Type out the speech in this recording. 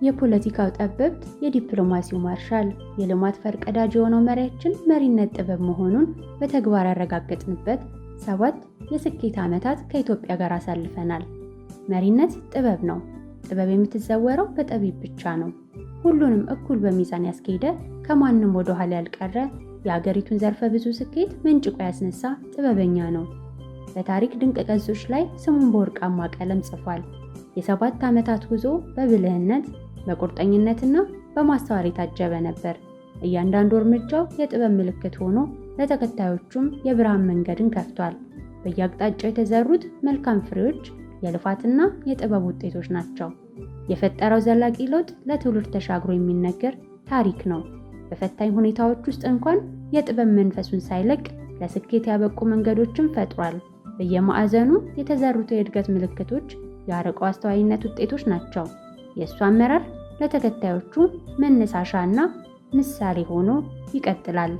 የፖለቲካው ጠበብት፣ የዲፕሎማሲው ማርሻል፣ የልማት ፈርቀዳጅ የሆነው መሪያችን መሪነት ጥበብ መሆኑን በተግባር ያረጋገጥንበት 7 የስኬት ዓመታት ከኢትዮጵያ ጋር አሳልፈናል። መሪነት ጥበብ ነው። ጥበብ የምትዘወረው በጠቢብ ብቻ ነው። ሁሉንም እኩል በሚዛን ያስኬደ፣ ከማንም ወደ ኋላ ያልቀረ፣ የአገሪቱን ዘርፈ ብዙ ስኬት መንጭቆ ያስነሳ ጥበበኛ ነው። በታሪክ ድንቅ ገጾች ላይ ስሙን በወርቃማ ቀለም ጽፏል። የ7 ዓመታት ጉዞ በብልህነት፣ በቁርጠኝነትና በማስተዋል የታጀበ ነበር። እያንዳንዱ እርምጃው የጥበብ ምልክት ሆኖ ለተከታዮቹም የብርሃን መንገድን ከፍቷል። በየአቅጣጫው የተዘሩት መልካም ፍሬዎች የልፋትና የጥበብ ውጤቶች ናቸው። የፈጠረው ዘላቂ ለውጥ ለትውልድ ተሻግሮ የሚነገር ታሪክ ነው። በፈታኝ ሁኔታዎች ውስጥ እንኳን የጥበብ መንፈሱን ሳይለቅ ለስኬት ያበቁ መንገዶችን ፈጥሯል። በየማዕዘኑ የተዘሩት የእድገት ምልክቶች የአርቆ አስተዋይነት ውጤቶች ናቸው። የእሱ አመራር ለተከታዮቹ መነሳሻና ምሳሌ ሆኖ ይቀጥላል።